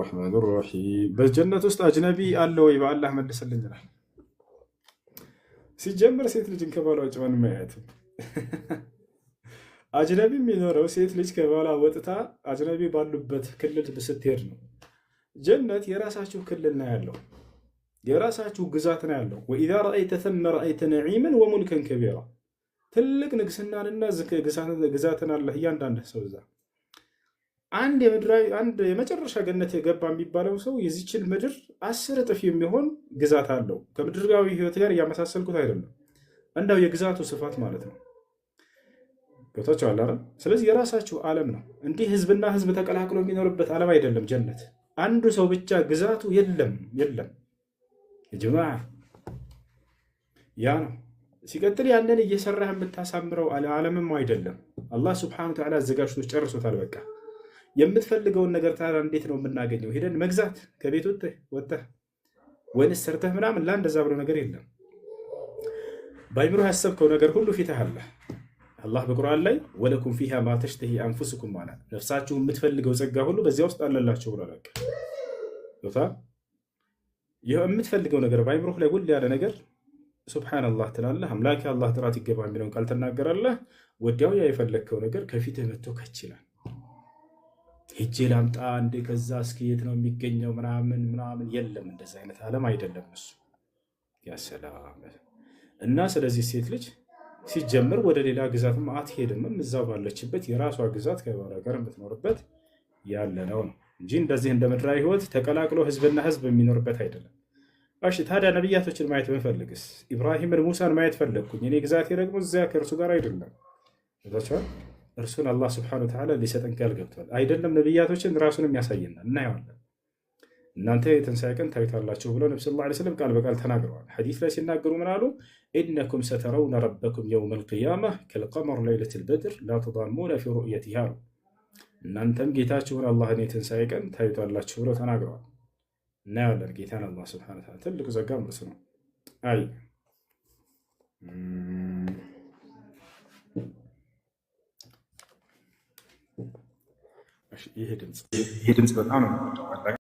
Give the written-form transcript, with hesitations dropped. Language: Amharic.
الرحمن الرحيم። በጀነት ውስጥ አጅነቢ አለ ወይ? በአላህ መልስልኝ ይላል። ሲጀምር ሴት ልጅን ከባሏ ውጭ ማንም አያያትም። አጅነቢ የሚኖረው ሴት ልጅ ከባሏ ወጥታ አጅነቢ ባሉበት ክልል ስትሄድ ነው። ጀነት የራሳችሁ ክልል ነው ያለው፣ የራሳችሁ ግዛት ነው ያለው። وإذا رأيت ثم رأيت نعيما وملكا كبيرا። ትልቅ ንግስናንና ግዛትን አለ እያንዳንድ ሰው እዛ። አንድ የምድራዊ አንድ የመጨረሻ ገነት የገባ የሚባለው ሰው የዚችን ምድር 10 እጥፍ የሚሆን ግዛት አለው። ከምድራዊ ህይወት ጋር እያመሳሰልኩት አይደለም፣ እንደው የግዛቱ ስፋት ማለት ነው። ገብታችኋል አይደል? ስለዚህ የራሳችሁ ዓለም ነው። እንዲህ ህዝብና ህዝብ ተቀላቅሎ የሚኖርበት ዓለም አይደለም ጀነት። አንዱ ሰው ብቻ ግዛቱ የለም የለም። ጅማ ያ ነው። ሲቀጥል ያንን እየሰራህ የምታሳምረው ዓለምም አይደለም። አላህ سبحانه وتعالى አዘጋጅቶ ጨርሶታል። በቃ የምትፈልገውን ነገር ታዲያ እንዴት ነው የምናገኘው? ሄደን መግዛት ከቤት ወጥተህ ወጥተህ ወይንስ ሰርተህ ምናምን? ላ እንደዛ ብሎ ነገር የለም። በአይምሮ ያሰብከው ነገር ሁሉ ፊትህ አለ። አላህ በቁርአን ላይ ولكم فيها ما تشتهي أنفسكم ማለት ነፍሳችሁ የምትፈልገው ጸጋ ሁሉ በዚያ ውስጥ አለላችሁ ብሏል። በቃ ገብቶሃል? ይህ የምትፈልገው ነገር በአይምሮህ ላይ ውል ያለ ነገር سبحان الله ትላለህ። አምላኬ አላህ ጥራት ይገባ የሚለውን ቃል ትናገራለህ። ወዲያው ያ የፈለግከው ነገር ከፊትህ መጥቶ ከች ይላል። ሄጄ ላምጣ እንዴ ከዛ እስኪ የት ነው የሚገኘው ምናምን ምናምን የለም። እንደዚ አይነት ዓለም አይደለም እሱ። يا سلام። እና ስለዚህ ሴት ልጅ ሲጀምር ወደ ሌላ ግዛትም አትሄድምም። እዛው ባለችበት የራሷ ግዛት ከባሏ ጋር የምትኖርበት ያለ ነው ነው እንጂ እንደዚህ እንደ ምድራዊ ህይወት ተቀላቅሎ ህዝብና ህዝብ የሚኖርበት አይደለም። እሺ ታዲያ ነቢያቶችን ማየት ብንፈልግስ? ኢብራሂምን ሙሳን ማየት ፈለግኩኝ። እኔ ግዛቴ ደግሞ እዚያ ከእርሱ ጋር አይደለም። ገብቷችኋል? እርሱን አላህ سبحانه وتعالى ሊሰጠን ቃል ገብቷል። አይደለም ነቢያቶችን ራሱንም ያሳየናል፣ እናየዋለን። እናንተ የትንሣኤ ቀን ታዩታላችሁ ብለው ነቢ صلى الله عليه وسلم ቃል በቃል ተናግረዋል። ሐዲስ ላይ ሲናገሩ ምን አሉ? إنكم سترون ربكم يوم القيامة كالقمر ليلة البدر لا تضامون في رؤيته አሉ። እናንተም ጌታችሁን አላህን የትንሣኤ ቀን ታዩታላችሁ ብለው ተናግረዋል። እናየዋለን ጌታን አላህ سبحانه وتعالى። ትልቁ ጸጋ እርሱ ነው። አይ ይህ ድምፅ በጣም ነው የምወደው።